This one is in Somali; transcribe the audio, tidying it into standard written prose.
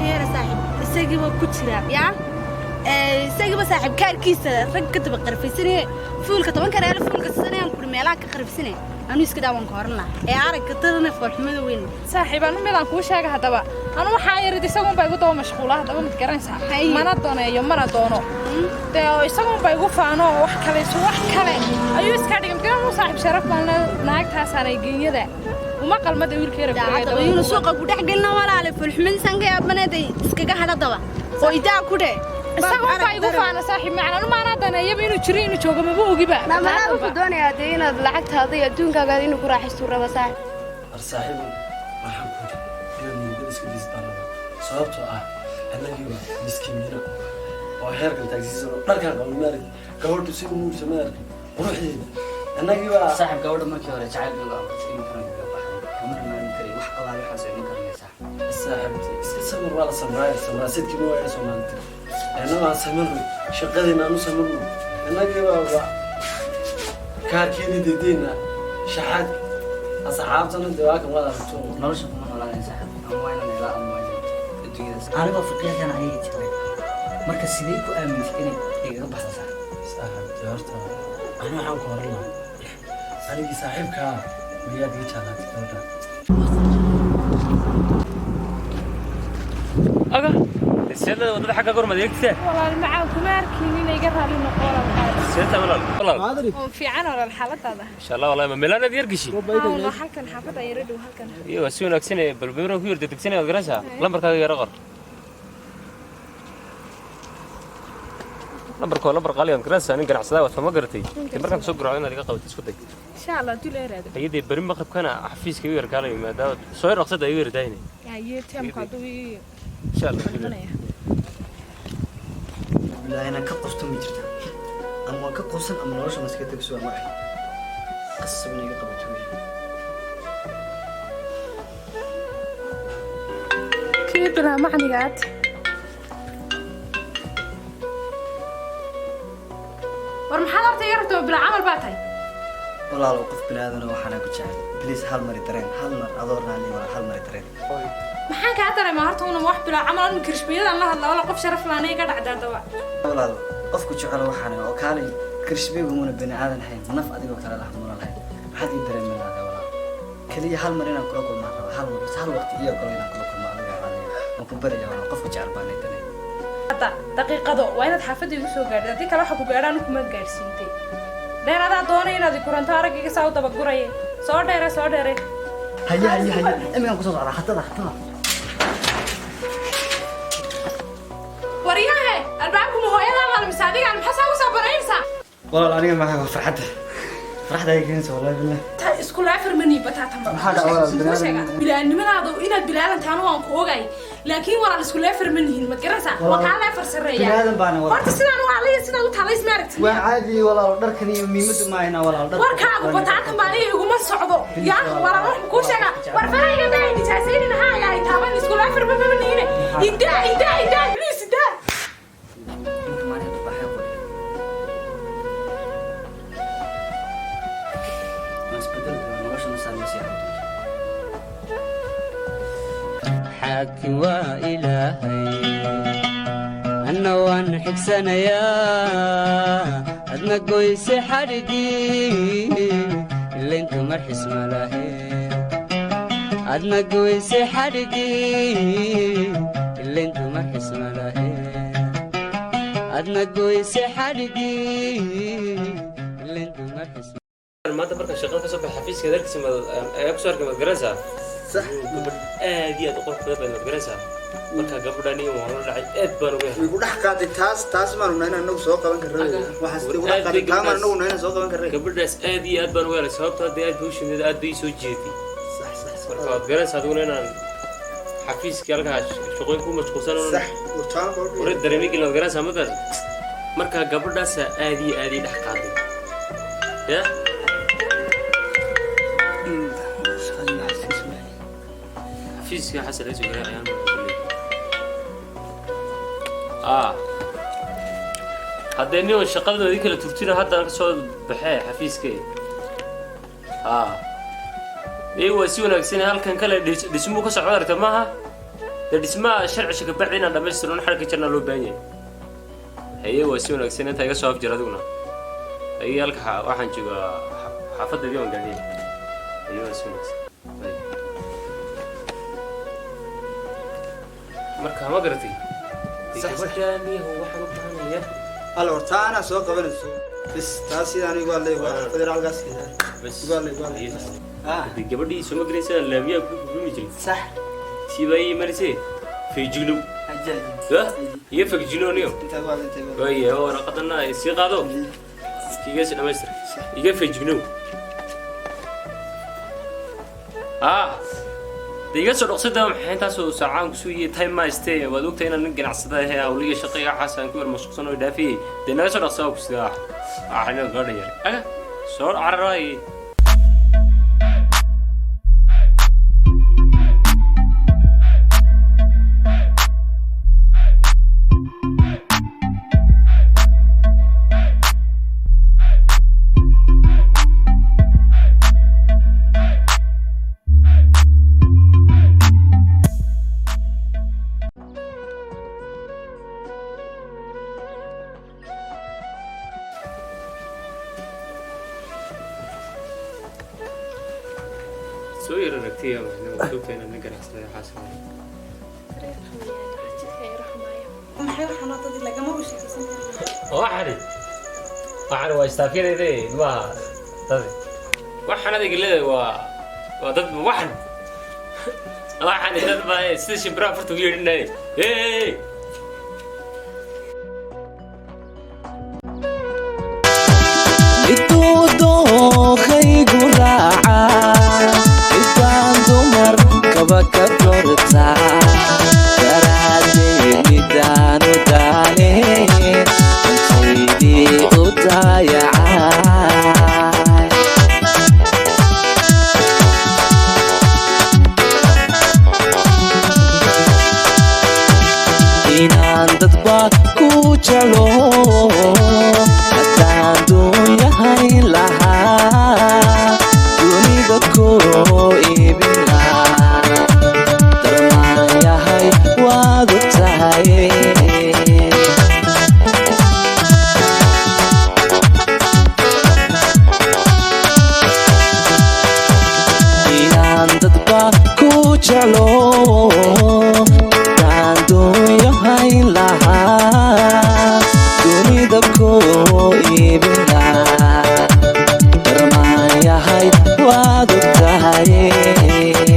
Inanka yara saaxiib isagiiba ku jira yaa, isagiiba saaxiib kaarkiisa rag ka daba qarfaysanaye, fuulka 10-ka reer fuulka sisanayaan kuri meelaha ka qarfaysanay. Anuu iska daawan ka horan lahaa ee aragga dadana foolxumada weyn. Saaxiib, anu midaan kuu sheega haddaba. Anu waxaa yarid isagunbaa igu daba mashquula haddaba, mid garanaysaa? Mana doneeyo, mana doono dee, oo isagunba igu faano oo wax kale isu wax kale ayuu iska dhigay. Mid garan saaxiib, sharaf baan naagtaasaanay genyada uma qalmada wiilka yara. Haddaba yuuna suuqa ku dhex gelina walaale, foolxumadiisaan ka yaabaneeday, iskaga hadhadaba oo idaa ku dheh. Isagunbaa igu faana saaxiib macna. Anu maanaa daneeyaba inuu jiro, inuu joogo maba ogiba. Malaa wuxuu doonayaa dee inaad lacagtaada iyo adduunkaaga inuu ku raaxaystu raba saaxiib. War saaxiibu, waxaan ku idhi inaad murugada iska disid baan rabaa, sababtoo ah annagiiba miskiimiina oo heerkan taagsiisan oo dharkan qabno maaragti, gabadhu si u nuursa maaragti quruxdeeda annagiiba. Saaxiib, gabadha markii hore jacayl bay uga abuurtay, iminkana iga baxday, kama maarmi karay wax alaali waxaas ma garanaysaa. Saaxiib, iska samir, waa la samraaya, samraasidkii ma waaya Soomaalida. Annagu aan samirno, shaqadeena aan u samirno. Annagiiba waa kaarkeeni dedeena shaxaadka asxaabtana dee waa kan waad aragto. Nolosha kuma noolaanay saaxiib, ama waa inaan helaa ama waa inaan adduunyadaas. Anigoo faqiirkan ayaga jeclay, marka sidee ku aamintay inay igaga baxdo saaxiib? Saaxiib, dee horta ani waxaan ku oran lahaa, anigii saaxiibkaa miyaad iga jeclaatay gabadha? Aga seedada wadada xagga gormad eegtee. Walaal macaan, kuma arkin, inay iga raali noqo walaal. Seeta walaal, walaal. Oo fiican walaal, xaaladaada? Insha Allah wallahi, ma meelaanaad yar gashi? Haa, halkan xaafadda yara dhow halkan. Iyo waa si wanaagsan ee balbeero ku yar degdegsanay, waad garanaysaa. Lambarkaaga yara qor, lambarka waa lambar qaali, waad garanaysaa, nin ganacsadaa waad ma garatay. Dee markaan soo garaacdo inaad iga qabato isku day. Insha Allah haddii la yaraado. Hayadee beri maqribkana xafiiska igu yar kaalay, maadaama soo yar dhaqsada igu yar daayne. Haye, teamka hadduu ii Insha Allah. noqonaya. Bilaa inaan ka qusto ma jirta, ama waan ka quusan ama nolosha ma iska tegso ama wax qasab inay iga qabato wey. Kii bilaa macnigaad. War maxaad horta iga rabtaa? Bilaa camal baa tahay. Walaalow, qof biniaadana waxaana ku jecel, please hal mari dareen, hal mar adoo raalli, walaal hal mari dareen. Maxaan kaa dareemaa horta? Una wax bilaa camal anu kirishbayadaan la hadlaa wala qof sharaf laana iga dhacda haddaba. Walaal, qofku jecelo waxaana oo kaalay kirishbaygu muna bini aadan ahayn, naf adigoo kale lah muna lahayn, maxaad ii dareemi lahadaa walaal? Keliya hal mar inaan kula kulmaan raba, hal mar bas, hal waqti iyo kalo inaan kula kulmo adiga raalli, waan ku baraya walaal, qofku jecel baan dareen. Hadda daqiiqado waa inaad xaafadda igu soo gaadhay, haddii kale waxa ku gaadhaan kuma gaadhsiintay dheer. Adaa doonay inaad i kuranto, araggayga saa u dabaguraya. Soo dheere, soo dheere. Haye haye haye, imikaan kusoo socdaa, hatada hatada. Waryahe, albaabku ma hooyadaa maal mise adigaan? Maxaa saa usoo banaynaysaa? Walaal, aniga maxaa waa farxadda, farxadda ay keenaysa wallahi billah. Ta isku leefar mani bataatanba. Maxaa dhacay walaal? Bini'aadam- Bilaadnimadaada inaad bilaadantaana waan ku ogay, laakiin walaal isku leefar ma nihin, mad garanaysaa? Waa kaa leefar sarreeya. Bini'aadan baana walaal. Horta sidaan u hadlaya, sidaad u taalays ma aragtid? Waa caadi walaal, dharkan iyo muhiimaddu maahina walaal dhar. Warkaagu bataatan baa aniga iguma socdo yaa walaal. Waxaan kuu sheegaa, war farayga daa nijaasaynin, haaga ay taaban, isku leefar ma nihine. Idaa idaa idaa, please idaa. Inta maalin baxay qori. Waan isbedel doonaa, nolosha ma sii ahaan doonto. Xaakim waa Ilaahay, anna waan xigsanayaa, adna goyse xadhigii ilayntu mar xisma lahe, adna goyse xadhigii ilayntu mar xisma lahe, adna goyse xadhigii ilayntu mar xisma. Maanta markaan shaqada ka soo baxay xafiiska adeerkiisa ma ayaa kusoo arkay, maad garanaysaa? Sax. Gabadh aad iyo aad u qurux badan baad, maad garanaysaa? Marka gabadhan iyo waan la dhacay, aad baan uga helay. Way ku dhex qaaday taas, taas maan rabnaa inaan inagu soo qaban karro. Waxaas igu dhex qaaday taa maan inagu inaan soo qaban karray. Gabadhaas aad iyo aad baan uga helay, sababtoo hadda aad hawshadeeda aad bay soo jeeday. Sax sax. Marka waad garanaysaa adiguna inaan xafiiskii halkaa shaqooyin ku mashquulsan oo Sax, wartaan. Hore dareemi gelin, waad garanaysaa ma garan? Marka gabadhaasa aad iyo aad ii dhex qaaday ya. Xafiiska xasan laga soo garay ayaan ah haddee nin shaqada idin kala turtina, haddaan kasoo baxee xafiiskee. Ee waa si wanaagsan, halkan kale dhismuu ka socda, aragta maaha? Dee dhismaha sharci kabacdi inaan dhammaystirno xarka jarnaa loo baahan yahay. Haye, waa si wanaagsan, intaa iga soo afjir adiguna. Haye, halka waxaan joogaa xaafaddeedii waan gaadhay. Haye, waa si wanaagsan. Haye. Marka ma garatay? Dee Sax, sax. Gabadhaaniyahu waxaan u baahanayaa Alla horta anaa soo qabanayso bis taas sida anigu waa leeyahay, waa federaalkaas. Bas. Waa leeyahay, waa Haye. leeyahay. Dee gabadhii soo ma garanaysaa laamiyaha ku gurmi jiray? Sax. Sii baa ii imanayse, feejignow. Ajal. Ha, iyo feejignow niyo. Intaa waa, intaa waa. Waaya, waraqadana sii qaado, iga sii dhamaystir, iga feejignow. Ah, de iga soo dhaqsada. Maxay intaasoo saacaan ku sugayay? Time ma haystee, waad ogtahay inaan nin ganacsada ahe, hawliga shaqayga waxaas aan ku yar mashquulsan oo dhaafiyey. Dee naga soo dhaqsa, waa ku sidaa ah gabadha yar aga soo cararaay. Soo yar aragtiya, waad ogtahay inaan nin ganacsada waxaas. Maxay waxaan wadadii lagama sheekaysan karo? Waxani waa istaafyadayde, ilmaha dad waxaan adayga leedahay waa dad waxani dad baa sida shimbiraha farta ugu yeedhinaaye. Hey. Miduu dookhaygu raaca, midaan dumar kaba ka doortaa, daraadee midaanu daane antaydii u daayacay. Inaan dadba ku jeclo haddaan duunyahayn lahaa, dunida ku iibin lahaa, darmaan yahay waad og tahay. Inaan dadba ku jeclo haddaan duunyahayn lahaa, dunida ku iibin lahaa, darmaan yahay waad og tahay.